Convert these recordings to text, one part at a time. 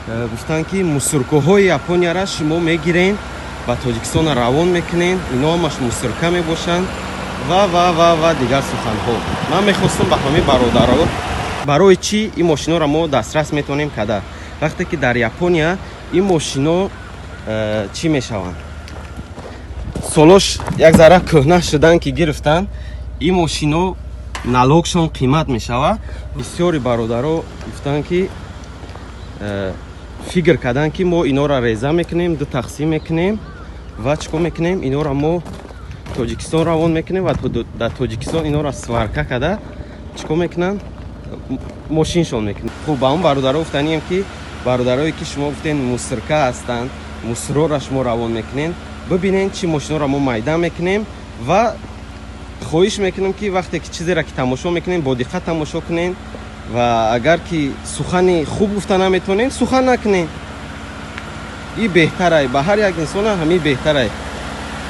Гуфтанд, ки мусоркаҳои Японияра шумо мегирен, ба Тоҷикистона равон мекунен, ино ҳамаш мусорка мебошанд ва ва ва ва дигар суханҳо. Ман мехостам ба ҳамаи бародаро, барои чӣ ин мошиноро мо дастрас метавонем када, вақте ки дар Япония ин мошино чӣ мешаванд, солош як зарра кӯҳна шудан ки гирифтанд, ин мошино налогшон қимат мешавад. Бисёри бародаро гуфтанд, ки фикр карданд, ки мо инора реза мекунем, ду тақсим мекунем ва чӣ кор мекунем, инора мо Тоҷикистон равон мекунем ва дар Тоҷикистон инора сварка карда чӣ кор мекунанд, мошиншон мекунем. Хуб, ба он бародаро гуфтанием, ки бародарое ки шумо гуфтен мусорка ҳастанд, мусорора шумо равон мекунем, бибинен чӣ мошинора мо майда мекунем. Ва хоҳиш мекунем, ки вақте ки чизеро ки тамошо мекунем, бо диққат тамошо кунем ва агар ки сухани хуб гуфта наметавонем, сухан накунем, и беҳтарай. Ба ҳар як инсона ҳамин беҳтарай.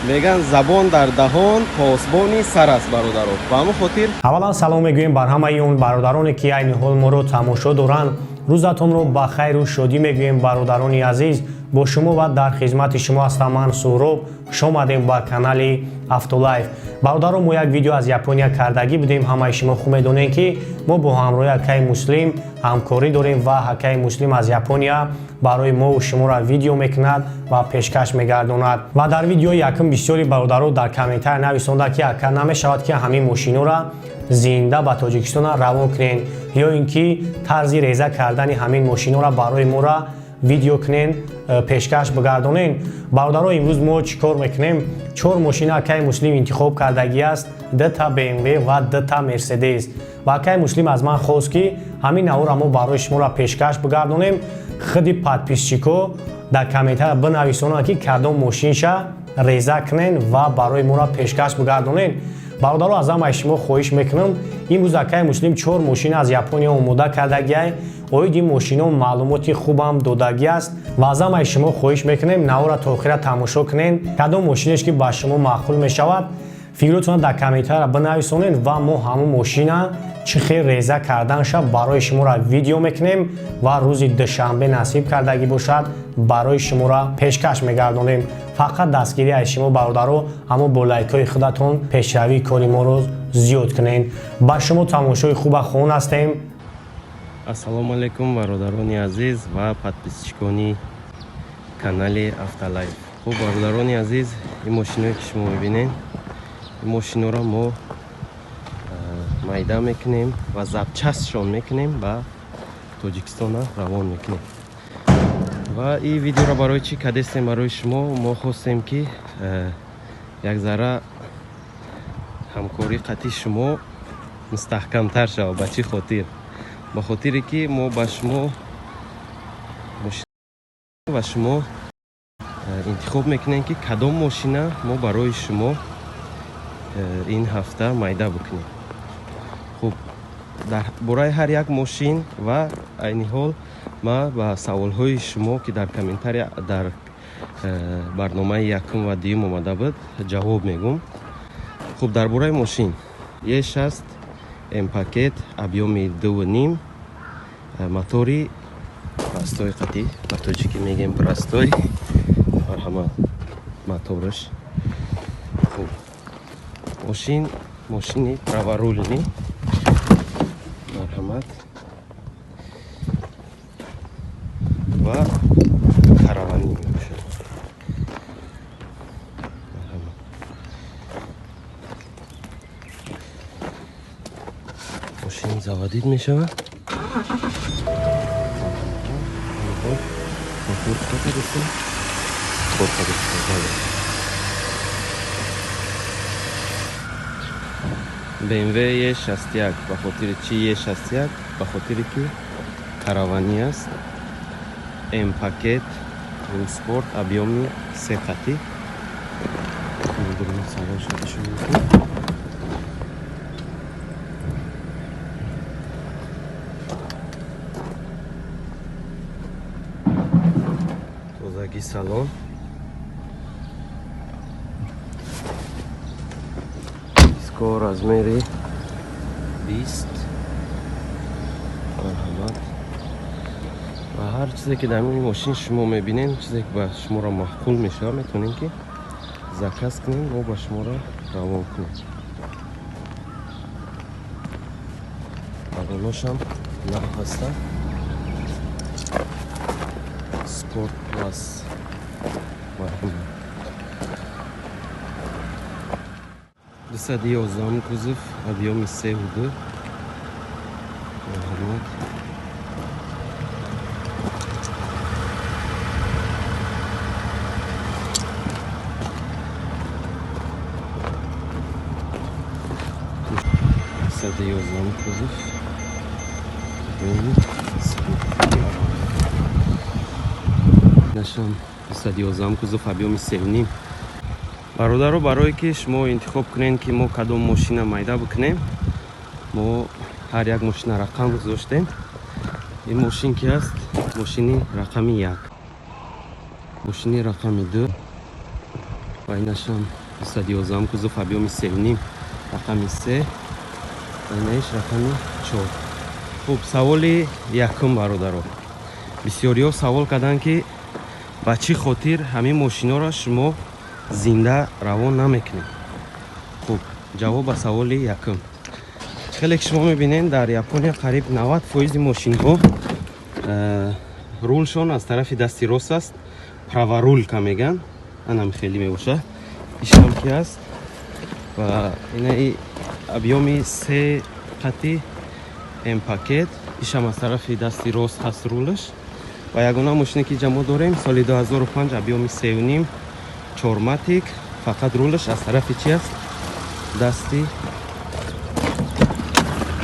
Меган, забон дар даҳон посбони сар аст, бародаро. Ба ҳамон хотир Аввалан салом мегӯем бар ҳамаи он бародароне, ки айни ҳол моро тамошо доранд. Рӯзатонро ба хайру шодӣ мегӯем, бародарони азиз. Бо шумо ва дар хизмати шумо ҳастам ман, Суҳроб. Хуш омадем ба канали Автолайф. Бародарон, мо як видео аз Япония кардагӣ будем. Ҳамаи шумо хуб медонем, ки мо бо ҳамроҳи акаи Муслим ҳамкорӣ дорем ва акаи Муслим аз Япония барои мову шуморо видео мекунад ва пешкаш мегардонад. Ва дар видеои якум бисёри бародаро дар комментария нависонда, ки ака, намешавад, ки ҳамин мошинора зинда ба Тоҷикистона равон кунен ё ин ки тарзи реза кардани ҳамин мошинора барои мора видео кунен, пешкаш бигардонен. Бародаро, имрӯз мо чӣ кор мекунем? Чор мошина акаи Муслим интихоб кардагӣ аст: дута БМВ ва дута Мерседес. Ва акаи Муслим аз ман хост, ки ҳамин навора мо барои шуморо пешкаш бигардонем. Худи подписчико дар комментария бинависонанд, ки кадом мошинша реза кунен ва барои моро пешкаш бигардонен. Бародаро, аз ҳамаи шумо хоҳиш мекунам, имрӯз акаи Муслим чор мошина аз Япония омода кардагиай, оид ин мошино маълумоти хубам додагӣ аст. Ва аз ҳамаи шумо хоҳиш мекунем, навора то охира тамошо кунен. Кадом мошинеш ки ба шумо маъқул мешавад, фикротонро дар комментария бинависонед ва мо ҳамон мошина чӣ хел реза карданша барои шуморо видео мекунем ва рӯзи душанбе насиб кардагӣ бошад, барои шуморо пешкаш мегардонем. Фақат дастгирӣ аз шумо, бародаро, аммо бо лайкҳои худатон пешравии кори моро зиёд кунед. Ба шумо тамошои хуба хоҳон ҳастем. Ассалому алайкум, бародарони азиз ва подписчикони канали Автолайф. Хуб, бародарони азиз, ин мошиное ки шумо мебинед, ин мошиноро мо майда мекунем ва запчастшон мекунем, ба Тоҷикистона равон мекунем. Ва ин видеоро барои чӣ кадестем барои шумо? Мо хостем, ки як зарра ҳамкорӣ қатъи шумо мустаҳкамтар шавад. Ба чӣ хотир? Ба хотире ки мо ба шумо ва шумо интихоб мекунем, ки кадом мошина мо барои шумо ин ҳафта майда бикунем. Хуб, дар бораи ҳар як мошин ва айни ҳол ма ба саволҳои шумо, ки дар комментария дар барномаи якум ва дуюм омада буд, ҷавоб мегӯм. Хуб, дар бораи мошин Е6 М пакет, объёми 2,5, мотори простой, қатӣ ба тоҷикӣ мегем простой, марҳама, мотораш. Хуб, мошин мошини праворульный, марҳамат, ва караванӣ мебошад. Марҳамат, мошин заводить мешавад. Мотор кор кардастем, бале. BMW E61. Ба хотири чи E61? Ба хотире ки караванӣ аст, М пакет, спорт, объёми се қатӣ. Салон шуда мекунем. Тозагӣ салон. Диско размери 20, марҳамат. Ва ҳар чизе ки дар ин мошин шумо мебинед, чизе ки ба шуморо маъқул мешавад, метавонед ки заказ кунед, мо ба шуморо равон кунем. Балоношам нав ҳастанд. Спорт Плюс. Марҳамат. 211 кузов, объёми 3,2. Марҳамат. 211 кузов, объёми 3,2. Нашам 211 кузов, объёми 3,5. Бародаро, барое ки шумо интихоб кунед, ки мо кадом мошина майда бикунем, мо ҳар як мошина рақам гузоштем. Ин мошин ки аст? Мошини рақами 1, мошини рақами 2 ва инашам 211 кузов, объёми 3,5, рақами 3 ва инаиш рақами 4. Хуб, саволи якум, бародаро. Бисёриҳо савол карданд, ки ба чӣ хотир ҳамин мошиноро шумо зинда равон намекунед. Хуб, ҷавоб ба саволи якум. Хеле ки шумо мебинед, дар Япония қариб 90% мошинҳо рулшон аз тарафи дасти рост аст, праворулка меган, анам хеле мебошад. Ишам ки аст ва инаи объёми 3 қати М пакет, ишам аз тарафи дасти рост ҳаст рулаш. Ва ягона мошине ки ҷа мо дорем соли 2005, объёми 3,5, чорматик, фақат рулаш аз тарафи чи аст? Дасти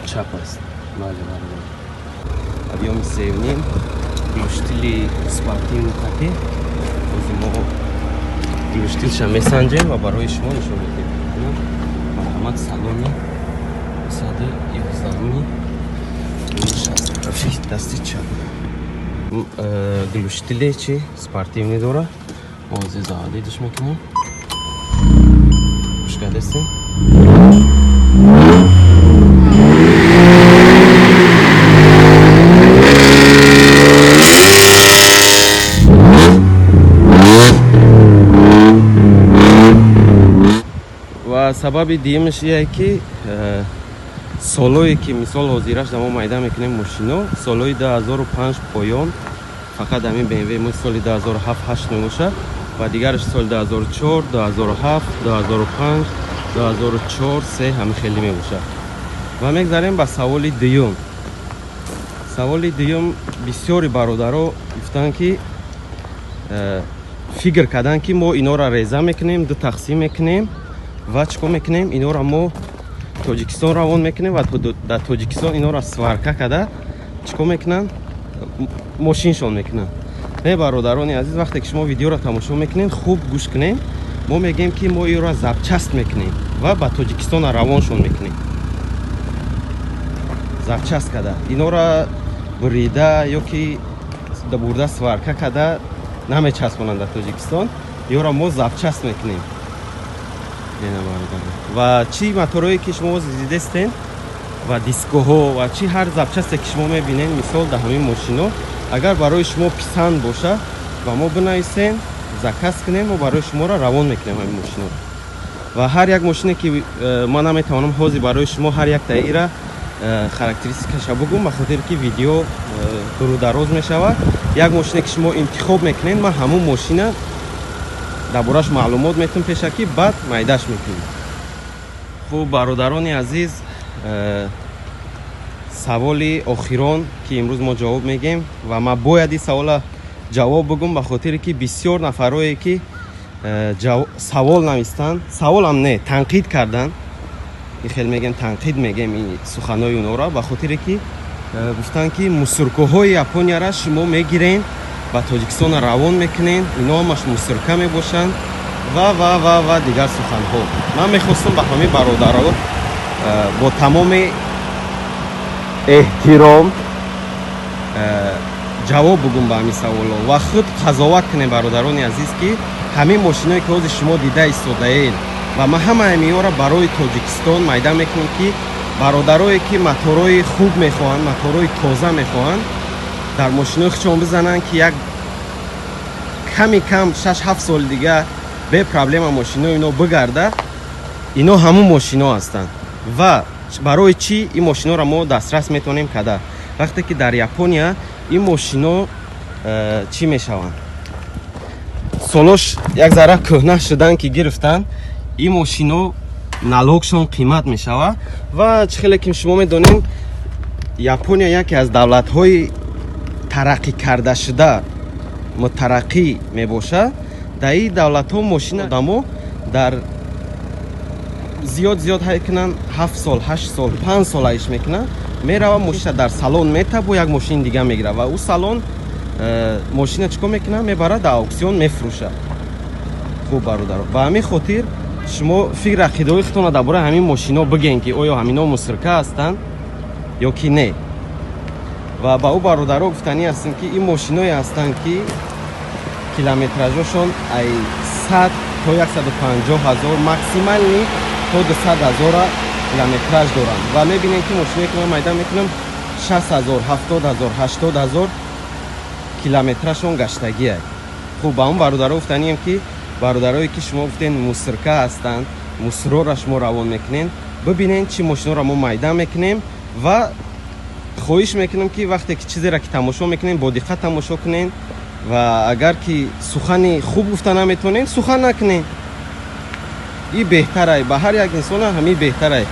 чап аст. Бале, бале. Объёми 3,5, глушители спортивный қати. Ҳозир мо глушителша месанҷем ва барои шумо нишон медиҳем. Марҳамат, салони 111 рулаш аз тарафи дасти чап. Глушители чи спортивный дора. Ҳозир заводидаш мекунем. Гӯш кардастем? Ва сабаби дуюмаш ие ки солое ки мисол ҳозираш мо майда мекунем мошино, солҳои 2005 поён, фақат ҳамин BMW мо соли 2007-8 мебошад ва дигараш соли 2004, 2007, 2005, 2004, 3 ҳамин хеле мебошад. Ва мегзарем ба саволи дуюм. Саволи дуюм, бисёри бародаро гуфтанд ки фикр карданд, ки мо инора реза мекунем, ду тақсим мекунем ва чӣ кор мекунем? Инора мо Тоҷикистон равон мекунем ва дар Тоҷикистон инора сварка карда чӣ кор мекунанд? Мошиншон мекунанд. Не, бародарони азиз, вақте ки шумо видеоро тамошо мекунед, хуб гӯш кунед. Мо мегӯем, ки мо инро запчасть мекунем ва ба Тоҷикистон равоншон мекунем. Запчасть карда инора бурида ё ки бурда сварка карда намечаспонанд дар Тоҷикистон. Ёро мо запчасть мекунем. Ва чӣ моторое ки шумо дидестен ва дискоҳо ва чӣ ҳар запчасте ки шумо мебинед, мисол дар ҳамин мошино, агар барои шумо писанд боша, ба мо бинависен, заказ кунем, мо барои шуморо равон мекунем ҳамин мошино. Ва ҳар як мошине ки ман наметавонам ҳозир барои шумо ҳар яктаи ира характеристикаша бугум, ба хотире ки видео дуру дароз мешавад. Як мошине ки шумо интихоб мекунед, ман ҳамун мошина дар бораш маълумот метум пешакӣ, баъд майдаш мекунем. Хуб, бародарони азиз, саволи охирон ки имрӯз мо ҷавоб мегем ва ман бояд ин савола ҷавоб бугум, ба хотире ки бисёр нафарое ки савол навистанд, саволам не, танқид карданд, ин хел мегем, танқид мегем ин суханои онҳоро, ба хотире ки гуфтанд, ки мусоркаҳои Японияра шумо мегирен, ба Тоҷикистона равон мекунен, ино ҳамаш мусорка мебошанд ва ва ва ва дигар суханҳо. Ман мехостам ба ҳамин бародаро бо тамоми эҳтиром ҷавоб бугум ба ҳамин саволҳо ва худ қазоват кунем, бародарони азиз, ки ҳамин мошиное ки ҳозир шумо дида истодаед ва ман ҳамаи ҳаминҳоро барои Тоҷикистон майда мекунам, ки бародарое ки моторҳои хуб мехоҳанд, моторҳои тоза мехоҳанд. Дар мошинои худшон бизананд, ки як ками кам 6-7 соли дига бе проблема мошинои ино бигарда. Ино ҳамун мошино ҳастанд. Ва барои чӣ ин мошиноро мо дастрас метавонем када? Вақте ки дар Япония ин мошино чӣ мешаванд, солош як зарра кӯҳна шудан ки гирифтанд, ин мошино налогшон қимат мешавад. Ва чӣ хеле ки шумо медонем, Япония яке аз давлатҳои тараққӣ кардашуда, мутараққӣ мебошад. Дар ин давлатҳо мошина одамо дар зиёд зиёд ҳай кунанд 7 сол, 8 сол, 5 сол ҳайш мекунанд, мерава, мошина дар салон мета, бо як мошини дига мегирад ва ӯ салон мошина чӣ кор мекунад? Мебарад, дар аукцион мефурӯшад. Хуб, бародаро, ба ҳамин хотир шумо фикр, ақидаҳои худтонро дар бораи ҳамин мошино бигӯен, ки оё ҳамино мусорка ҳастанд ё ки не. Ва ба ӯ бародаро гуфтанӣ ҳастем, ки ин мошиное ҳастанд, ки километражошон ай 100 то 150 ҳазор, максимальный то 200 ҳазора километраж доранд. Ва мебинем, ки мошиное ки ман майда мекунам, 60 ҳазор, 70 ҳазор, 80 ҳазор километрашон гаштагиай. Хуб, ба он бародаро гуфтанием, ки бародарое ки шумо гуфтен, мусорка ҳастанд, мусорора шумо равон мекунен, бибинен, чӣ мошиноро мо майда мекунем. Ва хоҳиш мекунам, ки вақте ки чизеро ки тамошо мекунем, бо диққат тамошо кунен. Ва агар ки сухани хуб гуфта наметавонем, сухан накунем, и беҳтарай. Ба ҳар як инсона ҳамин беҳтарай.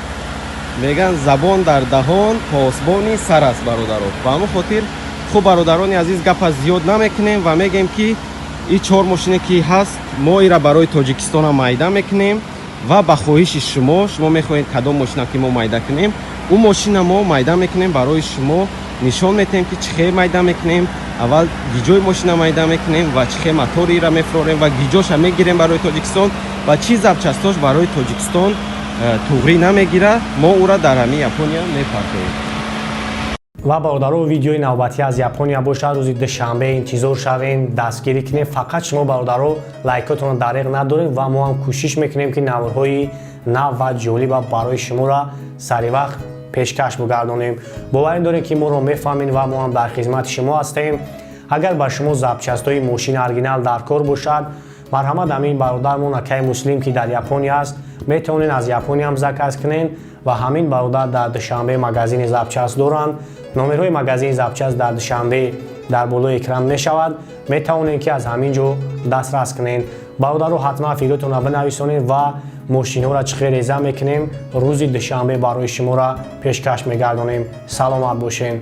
Мегӯянд, забон дар даҳон посбони сар аст, бародаро. Ба ҳамон хотир, хуб, бародарони азиз, гапа зиёд намекунем ва мегӯем, ки ин чор мошине ки ҳаст, мо ира барои Тоҷикистона майда мекунем. Ва ба хоҳиши шумо, шумо мехоҳед кадом мошина ки мо майда кунем, ӯ мошина мо майда мекунем, барои шумо нишон метиҳем, ки чӣ хел майда мекунем. Аввал гиҷои мошина майда мекунем ва чӣ хел моторира мефурорем ва гиҷоша мегирем барои Тоҷикистон ва чӣ запчастош барои Тоҷикистон туғрӣ намегирад, мо ӯра дар ҳамин Япония мепартоем. Ва бародаро, видеои навбатӣ аз Япония бошад, рӯзи душанбе интизор шавем, дастгирӣ кунем. Фақат шумо, бародаро, лайкотонро дареғ надорем ва мо ҳам кӯшиш мекунем, ки наворҳои нав ва ҷолиба барои шуморо сари вақт пешкаш бигардонем. Боварӣ дорем, ки моро мефаҳмед ва мо ҳам дар хизмати шумо ҳастем. Агар ба шумо запчастои мошини оригинал дар кор бошад, марҳамат, ҳамин бародармон акаи Муслим, ки дар Япония аст, метавонед аз Япониям заказ кунед. Ва ҳамин бародар дар Душанбе магазини запчаст доранд. Номерҳои магазини запчаст дар Душанбе дар болои экран мешавад, метавонед, ки аз ҳамин ҷо дастрас кунед. Бародаро, ҳатман фикротонро бинависонед ва мошинҳоро чӣ хел реза мекунем, рӯзи душанбе барои шуморо пешкаш мегардонем. Саломат бошед.